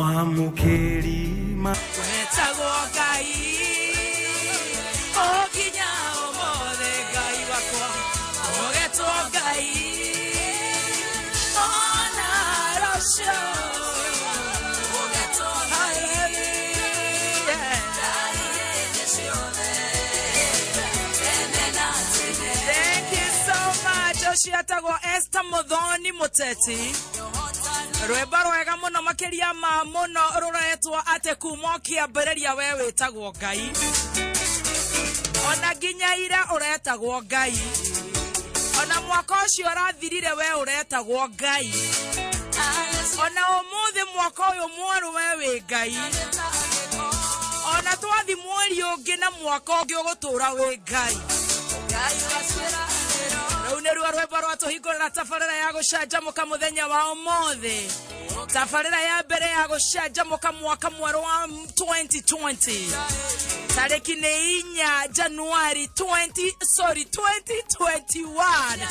Mwamũkĩri ma Wetagwo Ngai o nginya ũmũthĩ, Ngai wakwa ũgetwo Ngai ona rũciũ ũgetwo. Hallelujah. Thank you so much. Ũcio etagwo Esther Muthoni Mũteti, rwĩmbo rwega mũno makĩria ma mũno rũretwo atĩ kuma ũkĩambĩrĩria we wĩtagwo Ngai, ona nginya ira ũretagwo Ngai, ona mwaka ũcio ũrathirire we ũretagwo Ngai, ona ũmũthĩ mwaka ũyũ mwerũ we wĩ Ngai, ona twathi mweri ũngĩ na mwaka ũngĩ ũgũtũra wĩ Ngai. Rũu nĩruo rwĩmbo rwatũhingũrĩra tabarĩra ya gũcanjamũka mũthenya wa ũmũthĩ, tabarĩra ya mbere ya gũcanjamũka mwaka mwerũ wa 2020, tarĩki nĩ 4 Januari 20, sorry, 2021.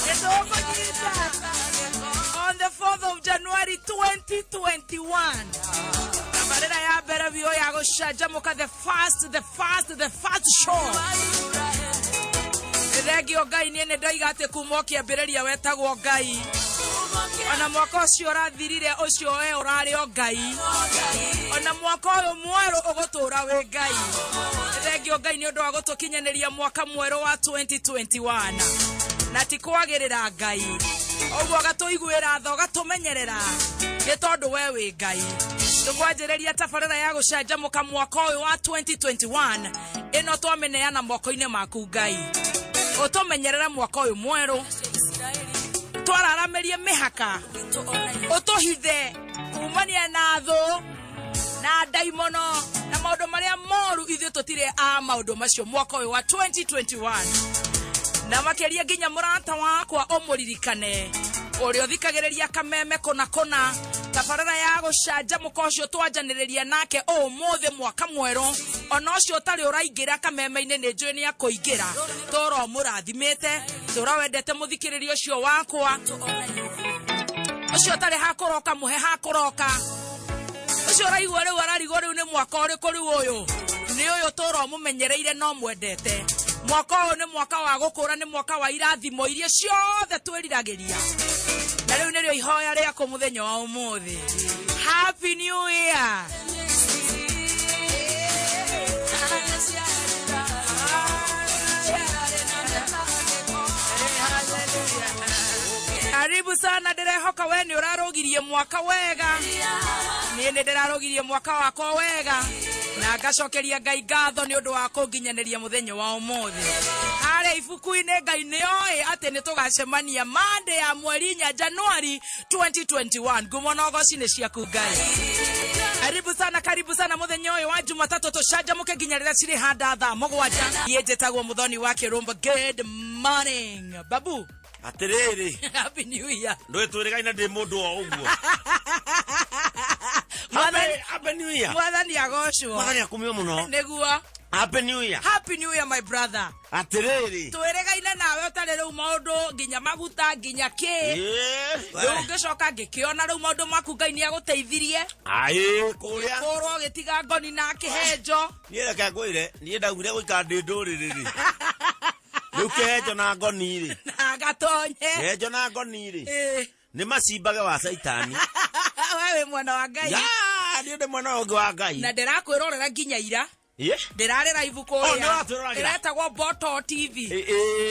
Nĩtũkũnyita on the 4th of January 2021, tabarĩra ya mbere biũ ya gũcanjamũka, the first, the first, the first show. Nĩ thengio Ngai. Niĩ nĩ ndoiga atĩ kuma ũkĩambĩrĩria wetagwo Ngai, ona mwaka ũcio ũrathirire ũcio we ũrarĩ o Ngai, ona mwaka ũyũ mwerũ ũgũtũra wĩ Ngai. Nĩ thengio Ngai nĩ ũndũ wa gũtũkinyanĩria mwaka mwerũ wa 2021, na ti kwagĩrĩra Ngai ũguo, ũgatũiguĩra tha, ũgatũmenyerera, nĩ tondũ we wĩ Ngai. Tũkwanjĩrĩria tabarĩra ya gũcanjamũka mwaka ũyũ wa 2021 ĩno, twamĩneana moko-inĩ maku Ngai, ũtũmenyerere mwaka ũyũ mwerũ, twararamĩrie mĩhaka, ũtũhithe kumania na thũ na ndaimono na maũndũ marĩa moru. Ithuĩ tũtirĩ a maũndũ macio mwaka ũyũ wa 2021. Na makĩria nginya mũrata wakwa ũmũririkane ũrĩa ũthikagĩrĩria Kameme kũna kũna, tabarĩra ya gũcanjamũka, ũcio twanjanĩrĩria nake ũmũthĩ mwaka mwerũ, ona ũcio ũtarĩ ũraingĩra Kameme-inĩ, nĩ njũĩ nĩ akũingĩra. Tũra ũmũrathimĩte, tũra wendete mũthikĩrĩria ũcio wakwa, ũcio ũtarĩ hakũroka, mũhe hakũroka, ũcio ũraigua rĩu ararigwo rĩu nĩ mwaka ũrĩkũ rĩu, ũyũ nĩ ũyũ tũra ũmũmenyereire no mwendete. Mwaka ũyũ nĩ mwaka wa gũkũra, nĩ mwaka wa irathimo iria ciothe twĩriragĩria, na rĩu nĩrĩo ihoya rĩakwa mũthenya wa ũmũthĩ. Happy New Year. Karibu sana. Ndĩrehoka we nĩ ũrarũgirie mwaka wega. Niĩ nĩ ndĩrarũgirie mwaka wakwa wega na ngacokeria Ngai ngatho nĩ ũndũ wa kũnginyanĩria mũthenya wa ũmũthĩ. Harĩa ibuku-inĩ Ngai nĩ oĩ atĩ nĩ tũgacemania Monday ya mweri 4 Januari 2021. Ngumo na ũgoci nĩ ciaku Ngai. Karibu sana, karibu sana mũthenya ũyũ wa Jumatatũ, tũcanjamũke nginya rĩrĩa cirĩ handa thaa 7. Niĩ njĩtagwo Mũthoni wa Kĩrũmba. Good morning, babu. Atiriri. Happy New Year. Ndå twä rä gaina ndä må ndå o å guo. Happy New Year. Mwathani agocwo. Mwathani akumio må no. Nĩguo. Happy New Year. Happy New Year, my brother. Atiriri. Twĩrĩgaine nawe ũtarĩ rĩu maũndũ nginya maguta nginya kĩ rĩu, ngĩcoka ngĩkĩona rĩu maũndũ maku Ngai nĩ agũteithirie. Aä kå rä a. Kũrwo ũgĩtiga ngoni na kĩhenjo. Niä reke ngwä re, niä ndaugire gå ikara ndä ndå rä rä rä rä u kä henjo na ngoni rä na gatonye. Henjo na ngoni rä nä macimbage wa caitani. We wĩ mwana wa Ngai. Ya, niä ndä mwana å ngä wa Ngai. Na ndĩrakwĩrorera nginya ira. Ndĩrarĩ live Oh, kũrĩa nĩũratwĩroragĩra? ĩretagwo Boto TV.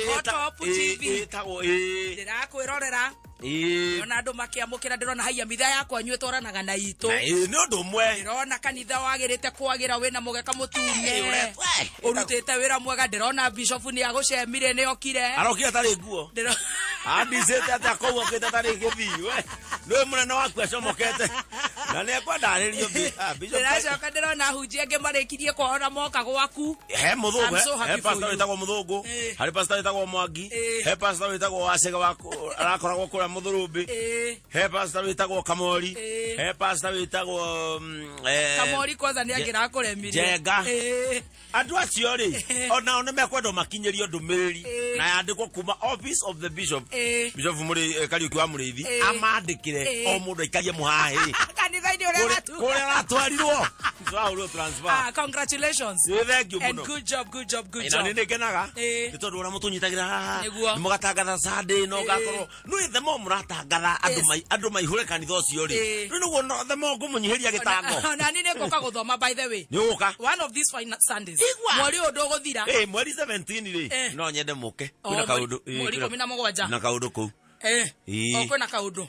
Botop TV. Ĩtagwo Ndĩrakwĩrorera ndĩrona andũ makĩamũkĩra, ndĩrona haiya mitha yakwa inyuĩ twaranaga na itũ. Nä å ndå ũmwe. Ndĩrona kanitha wagĩrĩte kwagĩra, wĩna mũgeka mũtune. Ũrĩa- Ũrutĩte wĩra mwega. Ndĩrona bishop nĩ agũcemire, nĩ okire. Arokire atarä nguo. Andicĩte atĩ akau okĩte atarĩ gĩthii we nĩwe mũnene waku acomokete. Na nĩ ekwendarĩrio Bishop. Ndĩracoka ndĩrona hunjia angĩ marĩkirie kwao na moka gwaku. He mũthũngũ. I'm so happy he for pastor you. wĩtagwo mũthũngũ, harĩ pastor wĩtagwo Mwangi, he pastor wĩtagwo Wacega wa arakoragwo kũrĩa Mũthũrũmbĩ, he pastor wĩtagwo Kamori, he pastor wĩtagwo Kamori kwanza nĩ angĩrakũremirie. Njenga. Andũ acio rĩ, onao nĩ mekwendwo makinyĩrio ndũmĩrĩri na yandĩkwo kuma office of the bishop, Bishop Kariũki wa Mũrĩithi, amandĩkĩre o mũndũ aikarie mũhahĩ kanitha-inĩ ũrĩa kũrĩa aratwarirwo, twahũrwo transfer. Ah, congratulations. Ĩ, thank you And mũno. good job, good job, good Na job. nĩ nĩngenaga nĩ tondũ ũrĩa mũtũnyitagĩra haha, Nĩguo. nĩ mũgatangatha Sunday no ngakorwo nĩ the more mũratangatha andũ andũ maihũre kanitha ũcio rĩ, rĩu nĩguo the more ngũmũnyihĩria gĩtango. Ona niĩ nĩ ngũka gũthoma, by the way. Nĩ ũgũka. One of these fine Sundays. Igua. Mweri ũyũ ndũgũthira. Ĩ, mweri 17 rĩ, no nyende mũke. O, Kwĩna kaũndũ mweri 17. Na kaũndũ kũu. O kwĩna kaũndũ.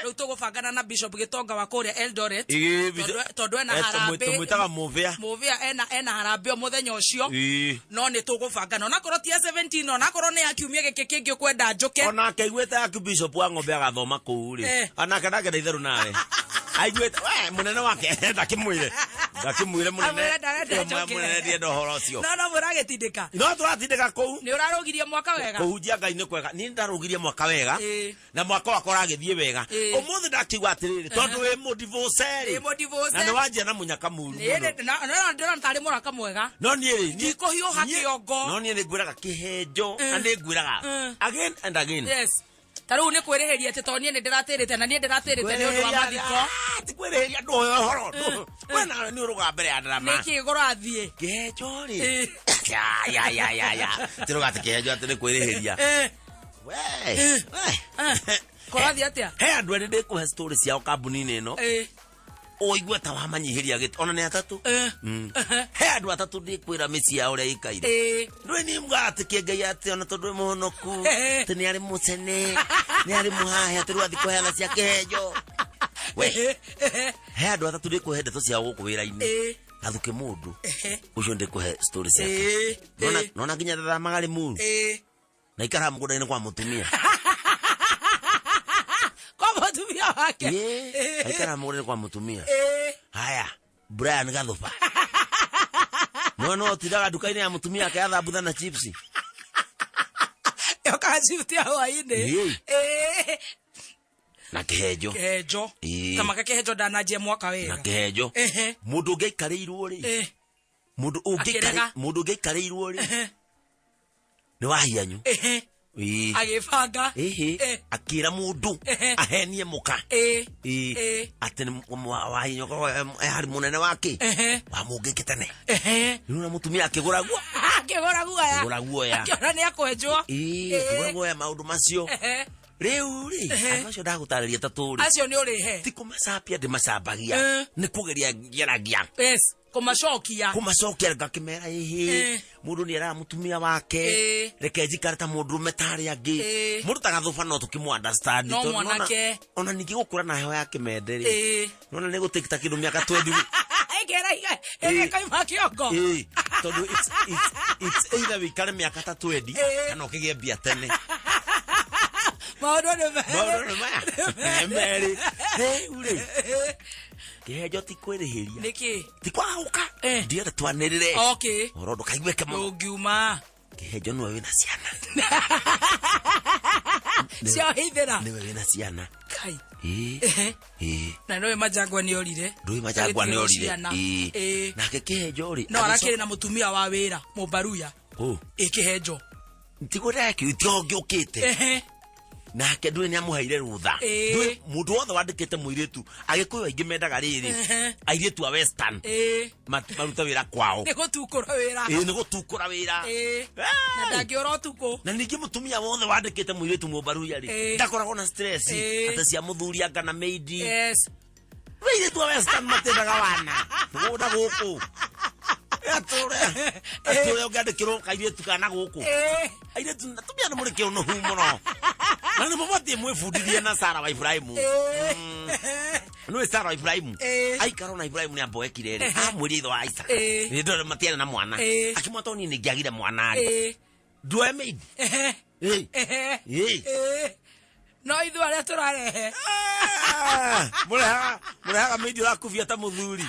Rĩu tũgũbangana na Bishop Gĩtonga wa kũrĩa Eldoret. Tondũ ena harambĩ. Tũmwĩtaga Mũvĩa. Mũvĩa ena harambĩ o mũthenya ũcio. No nĩ tũgũbangana. Onakorwo ti ya 17, onakorwo nĩ ya kiumia gĩkĩ kĩngĩ ũkwenda njũke. Onake aiguĩte aku bishop wa ng'ombe agathoma kũu rĩ, onake ndangĩenda itherũ nawe aiguĩte we mũnene wake ndakĩmwĩre ndakĩmwĩre mũnene. Amwĩre ndarenda njoke. Mũnene ndienda ũhoro ũcio. No mũragĩtindĩka. No tũratindĩka kũu. Nĩ ũrarũgirie mwaka wega. Kũhunjia Ngai nĩ kwega. Niĩ ndarũgirie mwaka wega na mwaka wakwa ũragĩthiĩ wega. Ũmũthĩ ndakiuga atĩrĩrĩ, tondũ wĩ mũdivorce Wĩ rĩ, mũdivorce. na nĩ wanjia na mũnyaka mũru mũno. Na ndĩrona tarĩ mũraka mwega. No niĩ rĩ, Ndikũhiũha kĩongo. No niĩ nĩ ngwĩraga kĩhenjo na nĩ ngwĩraga again and again. Yes. Ta rĩu nĩ kwĩrĩhĩria atĩ tondũ niĩ nĩ ndĩratĩrĩte na niĩ ndĩratĩrĩte nĩ ũndũ wa mathiko. Ah, ti kwĩrĩhĩria, ndũhe ũhoro we nawe nĩ ũrũga mbere ya ndarama. Nĩkĩ kũrathiĩ? Kĩhenjo rĩ, ya ya ya ya ya tirũga atĩ kĩhenjo atĩ nĩ kwĩrĩhĩria. We we. Kũrathiĩ atĩa? He andũ erĩ ndĩkũhe story ciao kambuni-inĩ ĩno, ũigue ta wamanyihĩria gĩtĩ, ona nĩ atatũ. He andũ atatũ ndĩkwĩra mĩciĩ yao ũrĩa ĩikaire. Ndũĩ niĩ mugaga atĩ kĩngai atĩ ona tondũ wĩ mũhonoku, atĩ nĩ arĩ mũcene, nĩ arĩ mũhahe, atĩ rĩu athiĩ kũheana cia kĩhenjo we. He andũ atatũ ndĩkũhe ndeto ciao gũkũ wĩra-inĩ. Gathukĩ mũndũ ũcio ndĩkũhe story ciake. Nona nginya ndathamaga Limuru na ikaraga mũgũnda-inĩ kwa mũtumia. Kwa mũtumia wake. Ĩĩ, aikaraga mũgũnda-inĩ kwa mũtumia. Haya, Brian Gathuba no no tindaga nduka-inĩ ya mũtumia ake ya thambutha na chips. Yokaga chips ya hwaĩ-inĩ. Na kĩhenjo. Kĩhenjo. Tamaka kĩhenjo ndananjia mwaka Na wega. kĩhenjo, mũndũ ũngĩ aikarĩirwo rĩ, mũndũ ũngĩ Akĩrega. mũndũ ũngĩ aikarĩirwo rĩ, nĩ wahianyu. Agĩbanga. Ĩhĩ, akĩra mũndũ ahenie mũka. Atĩ nĩ wahianyu akorwo harĩ mũnene wake wa mũngĩke tene. Rĩu na mũtumia akĩgũra guo Akĩgũra guoya. Akĩgũra guoya. Akĩona nĩ akwenjwo. Akĩgũra guoya maũndũ macio. Rĩu rĩ, andũ acio ndagũtarĩria tatũ rĩ, Acio nĩ ũrĩhe. ti kũmacambia ndĩmacambagia, nĩ kũgeria ngeragia Yes, kũmacokia. Kũmacokia ngakĩmera ĩhĩ, mũndũ nĩ eraga mũtumia wake, reke njikare ta mũndũrũme ta arĩa angĩ. Mũndũ ta Gathũba no tũkĩmũ understand No tondũ mwanake. Ona ningĩ gũkũra na heho ya kĩmende rĩ, nona nĩ gũtĩkita kĩndũ mĩaka 20. Ĩkĩra ĩgĩkoima kĩongo. Tondũ it's either wĩikare mĩaka ta 20 kana ũkĩgĩe mbia tene. Maũndũ nĩ Maũndũ merĩ. nĩ maya nĩ merĩ. Rĩu rĩ, kĩhenjo ti kwĩrĩhĩria. Nĩkĩ? Ti kwaga gũka, ndienda twanĩrĩre ũhoro ndũkaiguĩke mũno. Ndũngiuma. Kĩhenjo nĩwe wĩna ciana. Ciohithĩra. Nĩwe wĩna ciana. Kai. Ĩĩ. Na nĩwe Majangwa nĩ orire. Ndũĩ Majangwa nĩ orire. Ciana. Nake kĩhenjo rĩ, No arakĩrĩ na mũtumia wa wĩra mũmbaruya. Ũ. Ĩ, kĩhenjo. Tigwo ndakĩ ti ũngĩ ũkĩte. Nake ndũĩ nĩ amũheire rũtha. Ndũĩ mũndũ wothe wandĩkĩte mũirĩtu, agĩkũyũ aingĩ mendaga rĩrĩ, airĩtu a western marute wĩra kwao. Nĩ gũtukũra wĩra. Ĩĩ, nĩ gũtukũra wĩra. Na ndangĩũra ũtukũ. Na ningĩ mũtumia wothe wandĩkĩte mũirĩtu mũmbaruya rĩ, ndakoragwo na stress atĩ cia mũthuri anga na maid. Airĩtu a western matendaga wana gũkũ gũkũ atũre atũre ũngĩandĩkĩrwo kairĩtu kana gũkũ. Airĩtu atumia nĩ mũrĩ kĩũnũhu mũno na nĩ mũbatiĩ mwĩbundithie na Sara wa Ibrahimu. Nĩũĩ Sara wa Ibrahimu, aikara na Ibrahimu nĩ amboekire rĩ, amwĩrire ithe wa Isaka nĩ ndore matiarĩ na mwana, akĩmwĩra tondũ niĩ nĩngĩagire mwana rĩ, nduoe maid. No ithuĩ arĩa tũrarehe. Ah, mũrehaga Mũrehaga maid ũrakubia ta mũthuri.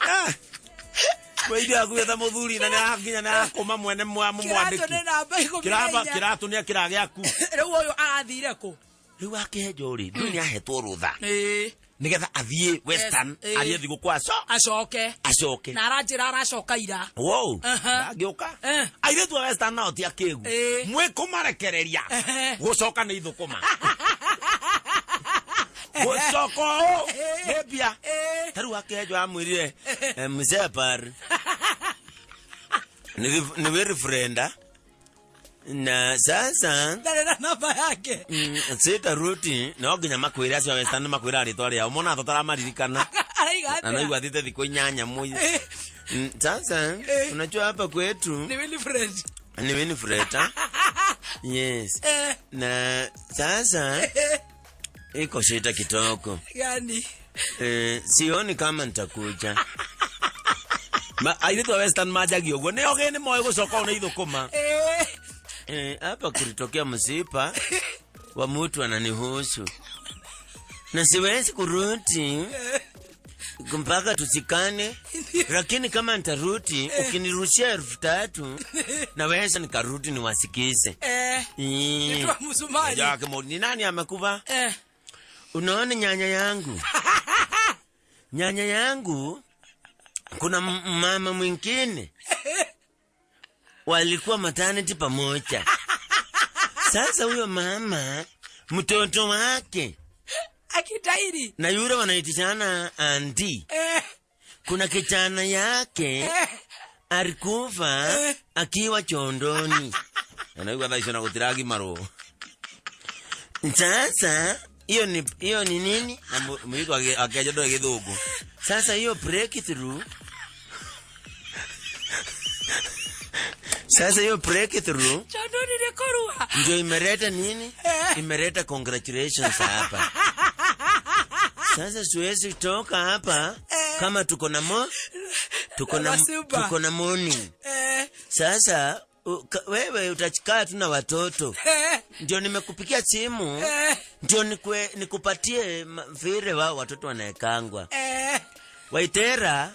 Eh. Maid ũrakubia ta mũthuri na nĩ nginya nĩ arakũma mwene mwa Kĩratũ nĩ mũmwandĩki. namba ikũmi na Kĩraba inya. kĩratũ nĩ akĩra gĩaku. Rĩu ũyũ arathire kũ? Rĩu akĩhenjo rĩ, ndũĩ nĩ ahetwo rũtha. Ĩĩ. Nĩgetha athiĩ Western Yes, ĩĩ. arĩe thigũkũ aco Acoke. acoke. Na aranjĩra aracoka ira. Wow. Aha. Ndangĩũka. Eh. Airĩtu a Western nao ti akĩgu. Ĩĩ. Mwĩkũmarekereria. Ehe. Gũcoka nĩ ithũkũma. Gũcoka ũũ nĩ mbia. Ĩĩ. Ta rĩu akĩhenjo amwĩrire eh, mzee par ni Wilfreda na sasa Ndarĩ na namba yake. Sitaruti no nginya makwĩre acio a Western makwĩra rĩtwa rĩao mona tũtaramaririkana Araiga na naigua atĩa? athiĩte thikũ inyanya mũ Eh. Sasa Eh. unajua hapa kwetu Ni Wilfred. ni Winfred yes Eh. na sasa Eh. iko shida kidogo Gani? eh, sioni kama nitakuja Ma, airĩtu a Western manjagia ũguo nĩ ogĩ nĩ moĩ gũcoka ũũ nĩ ithũkũma Eh. Eh, hapa kulitokea msiba wa mtu ananihusu na siwezi kurudi mpaka tusikane, lakini kama nitarudi ukinirushia 3,000 naweza nikarudi niwasikize. Eh. Mm. Nitwa msumari. Yake ni nani amekuva? Eh. Unaona nyanya yangu, nyanya yangu, kuna mama mwingine walikuwa maternity pamoja. Sasa huyo mama mtoto wake Akitairi. na yule wanaitishana anti, Eh. kuna kijana yake Eh. alikufa akiwa chondoni. Anaigua thaa icio na gũtiragimarwo. Sasa hiyo ni hiyo ni nini? Na mũirĩtu akĩanjia ndoĩ gĩthũngũ. Sasa hiyo breakthrough Sasa hiyo breakthrough Chondoni nĩ kũrua. ndio imeleta nini? Eh. Imeleta congratulations hapa. Sasa siwezi toka hapa Eh. kama tuko na mo tuko na Masiba. tuko na morning. Eh. Sasa wewe utachikaa tu na watoto. Eh. Ndio nimekupigia simu Eh. ndio nikupatie vile wao watoto wanaekangwa. Eh. Waitera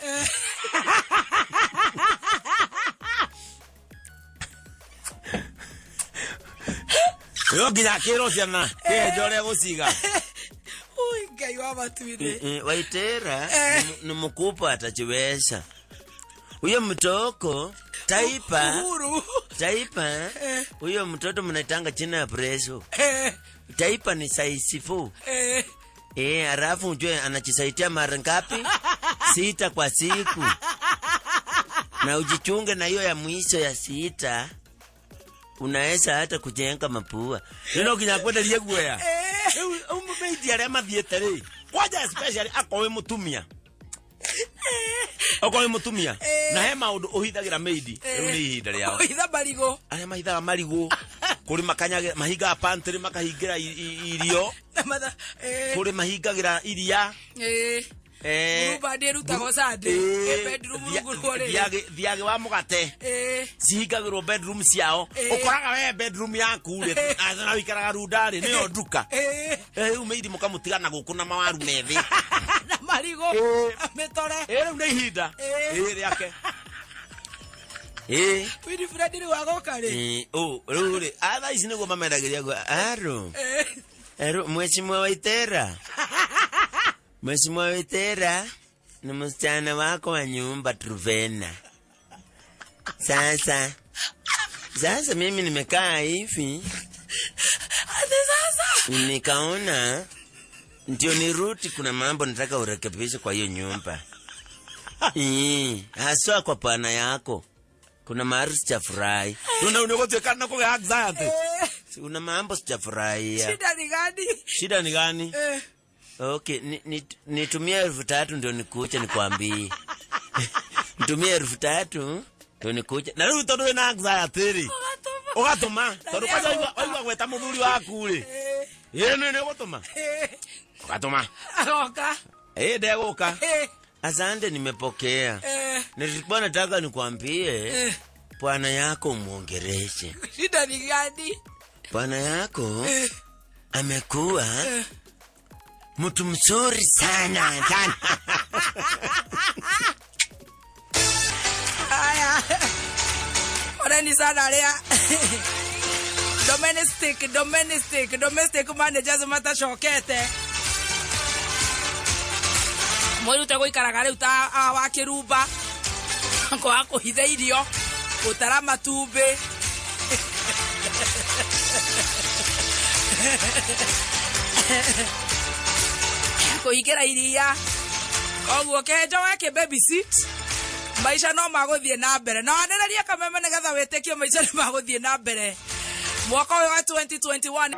Yo nginya akĩrwo ciana kĩenjo ũrĩa gũciga Ui, Ngai wa matu-inĩ. Waitera Eh. ni mkubwa atachiweza huyo mtoko taipa Uhuru. taipa Eh. huyo mtoto mnaitanga china ya preso Eh. taipa ni size 4 Eh. Eh, halafu ujue anajisaidia mara ngapi? 6 kwa siku. Na ujichunge na hiyo ya mwisho ya 6. Unaweza hata kujenga mapua. Nino kinya kwenderia guoya. Eh. Rĩu maid arĩa mathiĩte rĩ, kwanja especially akorwo wĩ mũtumia. Okorwo wĩ mũtumia na he maũndũ ũhithagĩra maid, rĩu nĩ ihinda rĩao. Kũhitha marigũ. Arĩa mahithaga marigũ, kũrĩ makanyagĩra, mahingaga pantry makahingĩra irio, Na matha. Eh. kũrĩ mahingagĩra iria. Eh. Eh, Blueband ĩrutagwo Sunday. eh, Ĩ bedroom rungu rwa ũrĩrĩ. thiagĩ wa mũgate Eh. cihingagĩrwo bedroom ciao Eh. ũkoraga we bedroom yaku rĩ na wĩikaraga runda rĩ nĩyo nduka Eh. Eh, rĩu maid mũkamũtiga na gũkũ na mawaru methĩ Na marigũ. Eh. Mĩtore. Eh, rĩu nĩ ihinda Eh. Eh, rĩake Eh. Winifred rĩu agoka rĩ. Eh, oh, rĩu rĩ a thaa ici nĩguo mamendagĩria guo aro Eh. aro mheshimiwa Waitera Mheshimiwa Waitera ni msichana wako wa nyumba Truvena. Sasa sasa mimi nimekaa hivi Ati sasa. nikaona ndio nirudi, kuna mambo nataka urekebishe kwa hiyo nyumba. Haswa kwa bwana yako. Kuna mahali sijafurahi. Tuna unigotweka na kwa anxiety. Eh. Una mambo sijafurahia. Shida ni gani? Shida ni gani? Eh. Okay, nitumie 3,000 ndio nikuje nikwambie. Nitumie 3,000 ndio nikuje. Na rĩu tondũ wĩna anxiety rĩ. Ũgatũma. Ũgatũma. Tondũ kwanza nĩegũka. waigua gweta mũthuri waku rĩ. Eh. Ĩ nĩ ũgũtũma. Eh. Ũgatũma. Agoka. Eh, ndegũka. Eh. Asante, nimepokea. Eh. Nilikuwa nataka nikwambie Eh. bwana yako muongereshe. Shida ni gani? Bwana yako Eh. amekuwa Eh. Mtu mzuri sana sana. Haya, poleni sana arĩa domestic managers matacokete mwĩrute gũikaraga rĩu ta wa kĩrumba, kwaga kũhitha irio, gũtara matumbĩ. Kũhingĩra iria koguo kĩhenjo wake baby seat. Maica no magũthiĩ na mbere na wanĩrĩrie kameme nĩgetha wĩtĩkio maica nĩ magũthiĩ na mbere mwaka ũyũ wa 2021.